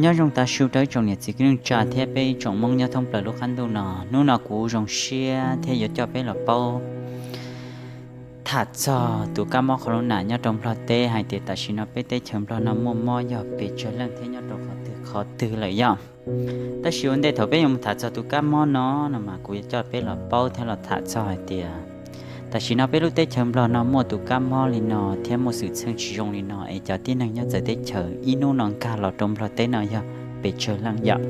Nyob zoo tav su rau ib tsoom niam txiv kwv tij neej tsa thiab peb ib tsoom Hmoob nyob thoob plaws lub qab ntuj no. Hnub no kuv zoo siab thiab yuav coj peb los paub tham txog tus kab mob corona nyob rau Nplog teb hais tias tam sim no peb teb chaws Nplog no muaj mob yog pes tsawg leej thiab nyob rau qhov twg qhov twg lawm yom. Tab sis ua ntej thaum peb yuav mus tham txog tus kab mob no no mas kuv yuav coj peb los paub thiab los tham txog hais tias tam sim no peb lub teb chaws Nplog no muaj tus kab mob li no thiab muaj xwm txheej tsis zoo li no es cov tib neeg nyob txawv teb chaws ib hnub no nkag los rau Nplog teb no yog pes tsawg leej yom.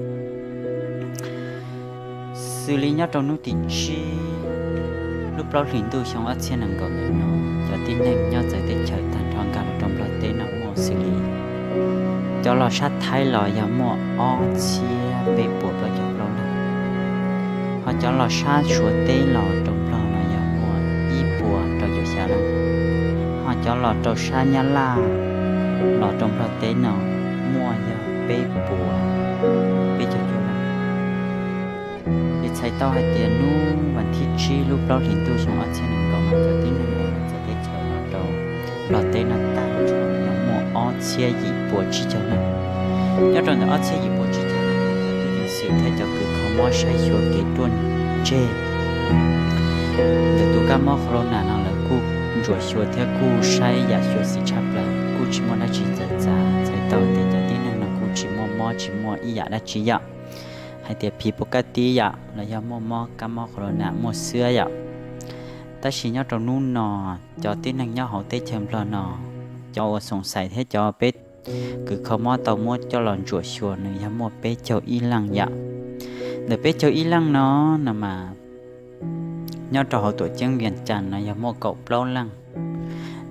Xws li nyob rau hnub tim tsib lub plaub hlis ntuj xyoo ob txhiab nees nkaum ntawm no, cov tib neeg nyob txawv teb chaws tag nrho nkag los rau Nplog teb no muaj xws li cov los sab Thaib los yog muaj ob txhiab peb puas plaub caug plaub leej, ho cov los sab Suav teb los rau Nplog no yog muaj ib puas rau caum xya leej, ho cov los rau sab Nyab Laj los rau Nplog teb no muaj yog peb puas peb caug cuaj leej. Ces txhais tau hais tias hnub vas thib tsib lub plaub hlis ntuj xyoo ob txhiab nees nkaum no cov tib neeg uas los txawv teb chaws los rau Nplog teb no tag nrho yog muaj ob txhiab yim pua tsib caug leej. Nyob rau ntawm ob txhiab yim pua tsib caug leej no cov tub ceev xwm thiab cov kws kho mob saib xyuas kev ruaj ntseg ntawm tus kab mob corona no lawv kuj ntsuam xyuas thiab kuj saib yam xyuas xim tshaj plaws kuj tsis muaj dab tsi txawv txav, txhais tau tias cov tib neeg no kuj tsis muaj mob tsis muaj ib yam dab tsi yom, hais tias phiv pus kaj tib yom los yog muaj mob kab mob corona muaj xwb yom. Tab sis nyob rau hnub no cov tib neeg nyob hauv teb chaws Nplog no, cov uas xoom xais thiab cov peb kws kho mob tau muab coj los ntsuam xyuas nws yog muaj peb caug ib leej yom. Ntawm peb caug ib leej no no mas nyob rau hauv tuam ceeb Vias Cas no yog muaj kaum plaub leej.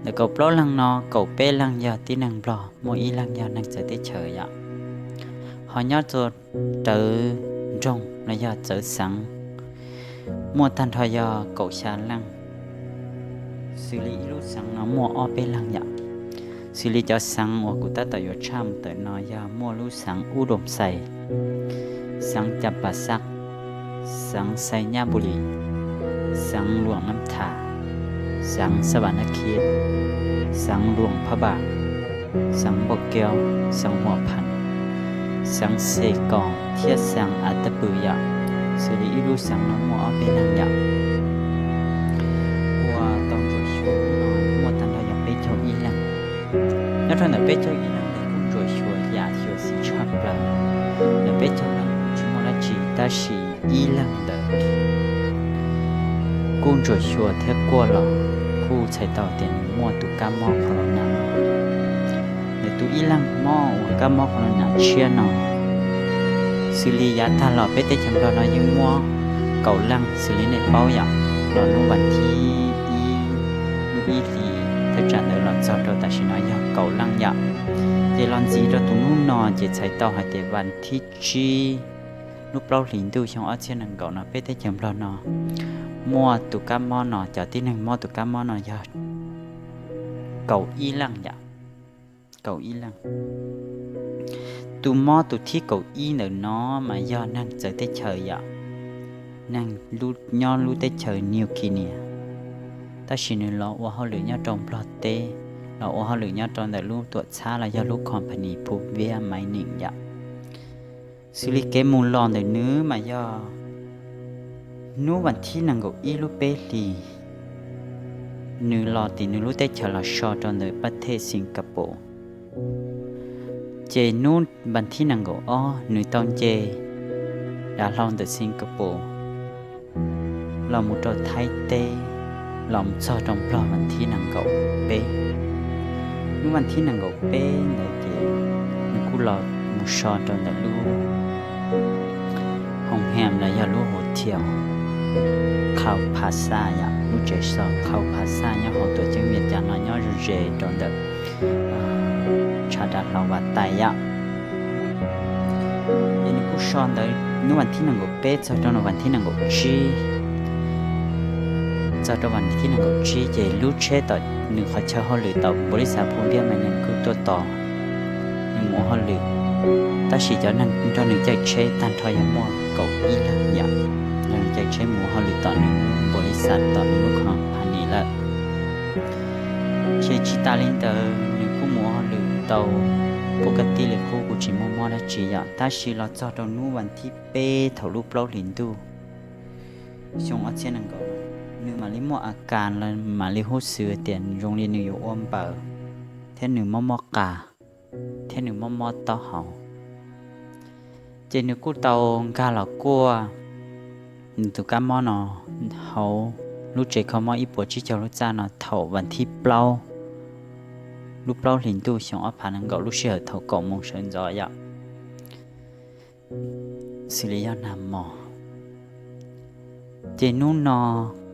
Ntawm kaum plaub leej no kaum peb leej yog tib neeg Nplog, muaj ib leeg yog neeg txawv teb chaws yom. Ho nyob txog rawv nroog los yog txawv xeev muaj tag nrho yog kaum xya leej. Xws li ib lub xeev no muaj ob peb leeg yom. Xws li cov xeev uas kuv tab tom yuav tshaj mus tawm no yog muaj lub xeev Ub Doo Xais, xeev Cas Pas Xaj, xeev Xais Nyab Npus Lis, xeev Luam Nab Thas, xeev Xas Vas Nab Khiv, xeev Luam Phaj Npas, xeev Npauj Kaub, xeev Huam Phas, xeev Xes Koos thiab xeev As Taj Pwm yom. Xws li ib lub xeev no muaj ob peb leeg yom. Uas tau ntsuam xyuas hnub no muaj tag nrho yog peb caug ib leeg. Nyob rau ntawm peb caug ib leeg ntawd kuj ntsuam xyuas yam xyuas xim tshaj plaws. Ntawm peb caug leeg kuj tsis muaj dab tsi tab sis ib leeg ntawd kuj ntsuam xyuas thiab kuaj los kuj txhais tau tias nws muaj tus kab mob corona no. Nws tus ib leeg mob uas kab mob corona tshiab no, xws li yav tag los peb teb chaws Nplog no yeej muab kaum leej xws li nej paub yom, los hnub vas thib ib lub ib hlis thaj tsam ntawd los txog rau tam sim no yog kaum leej yom. Ces los ntxiv rau tus hnub no ces txhais tau hais tias vas thib tsib lub plaub hlis ntuj xyoo ob txhiab nees nkaum no peb teb chaws Nplog no muaj tus kab mob no, cov tib neeg mob tus kab mob no yog kaum ib leej yom. Kaum ib leej. Tus mob tus thib kaum ib ntawm no mas yog neeg txawv teb chaws yom, neeg nyob lub teb chaws New Guinea, tab sis nws los ua hauj lwm nyob rau Nplog teb, los ua hauj lwm nyob rau ntawm lub tuam txhab los yog lub company Phu Viab Mining yom. Xws li kev mus los ntawm nws mas yog hnub vas thib nees nkaum ib lub peb hlis, nws los tim nws lub teb chaws los so rau ntawm pab thej Singapore. Ces hnub vas thib nees nkaum ob nws tau nce dav hlau ntawm Singapore los mus rau Thaib teb, los mus txog rau Nplog vas thib nees nkaum peb. Hnub vas thib nees nkaum peb ntawd ces nws kuj los mus so rau ntawm lub hoo ham los yog lub hotel Cloud Plaza yom, lub tsev so Cloud Plaza nyob hauv tuam ceeb Vias Cas no nyob ze ze rau ntawm tshav dav hlau Vas Tais yom. Ces nws kuj so ntawd hnub vas thib nees nkaum peb txog rau vas thib nees nkaum tsib. Txog rau vas thib nees nkaum tsib ces lub tsheb tom nws qhov chaw hauj lwm tom npaus lis xav Phu Npiab Mas nws kuj tuaj tos nws mus ua hauj lwm, tab sis cov neeg nrog nws caij tsheb tag nrho yog muaj kaum ib leeg yom, nrog nws caij tsheb mus ua hauj lwm tom nws lub npaus lis xav tom nws lub company lawm. Ces tsis tas li ntawd nws kuj mus ua hauj lwm tau pub kaj tij li qub kuj tsis muaj mob dab tsi yom. Tab sis los txog rau hnub vas thib peb thaum lub plaub hlis ntuj xyoo ob txhiab nees nkaum, nws mam li muaj a kas los mam li hub xws tias zoo li nws yuav ua npaws, thiab nws mob mob qas, thiab nws mob mob taub hau. Ces nws kuj tau nkag los kuaj nws tus kab mob no hauv lub tsev kho mob ib puas tsib caug lub txaj no thaum vas thib plaub lub plaub hlis ntuj xyoo ob phav nees nkaum lub sij hawm thaum kaum moos sawv ntxov yom, xws li yog nag hmo. Ces hnub no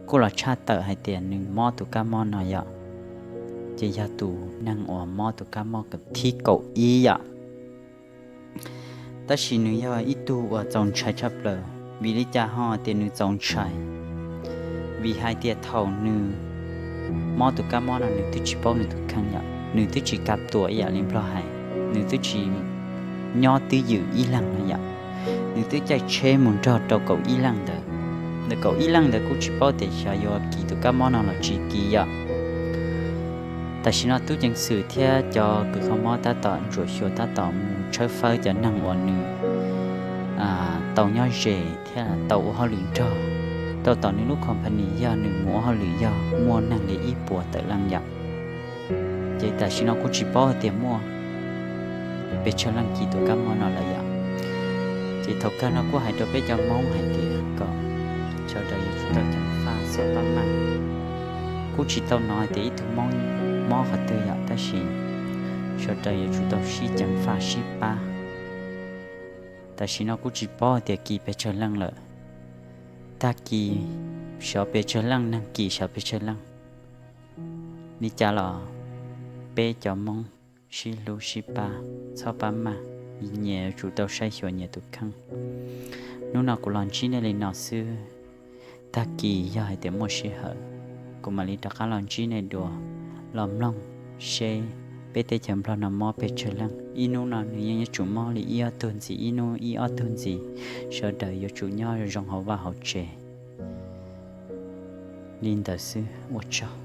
kuj los tshaj tawm hais tias nws mob tus kab mob no yom, ces yog tus neeg uas mob tus kab mob thib kaum ib yom. Tab sis nws yog ib tug uas txaus ntshai tshaj plaws. Vim li cas ho tias nws txaus ntshai? Vim hais tias thaum nws mob tus kab mob no nws twb tsis paub nws tus kheej yom, nws twb tsis ka tuam ib yam li Nplog hais, nws twb tsis nyob twj ywm ib leeg no yom. Nws twb caij tsheb mus nrog rau kaum ib leej ntawd, ntawm kaum ib leej ntawd kuj tsis paub tias xyov yuav kis tus kab mob no los tsis kis yom. Tam sim no tub ceev xwm thiab cov kws kho mob tab tom ntsuam xyuas tab tom mus tshawb fawb cov neeg uas nws tau nyob ze thiab tau ua hauj lwm nrog rau tom nws lub company, yog nws mus ua hauj lwm yog muaj neeg li ib puas tawm leej yom. Ces tam sim no kuj tsis paub hais tias muaj pes tsawg leej kis tus kab mob no lawm yom. Ces thaum kawg no kuj hais rau peb cov Hmoob hais tias kom sawv daws yuav tsum tau ceev faj txhob pab maj. Kuj tsis tau hnov hais tias ib tug Hmoob mob qhov twg yom, tab sis sawv daws yuav tsum tau sib ceev faj sib pab. Tam sim no kuj tsis paub hais tias kis pes tsawg leej lawm, tag kis xyov pes tsawg leej, neeg kis xyov pes tsawg leej. Li cas los peb cov Hmoob sib hlub sib pab, txhob pab maj, nyias yuav tsum tau saib xyuas nyias tus kheej. Hnub no kuv los ntsib nej li no xwb, tag kis yog hais tias muaj sij hawm kuv mam li rov qab los ntsib nej dua, los mloog seb peb teb chaws Nplog no mob pes tsawg leej. Ib hnub no nws yeej yuav tsum mob li ib ob tug ntxiv, ib hnub ib ob tug ntxiv. Sawv daws yuav tsum nyob zoo hauv vaj hauv tsev. Li ntawd xwb, ua tsaug.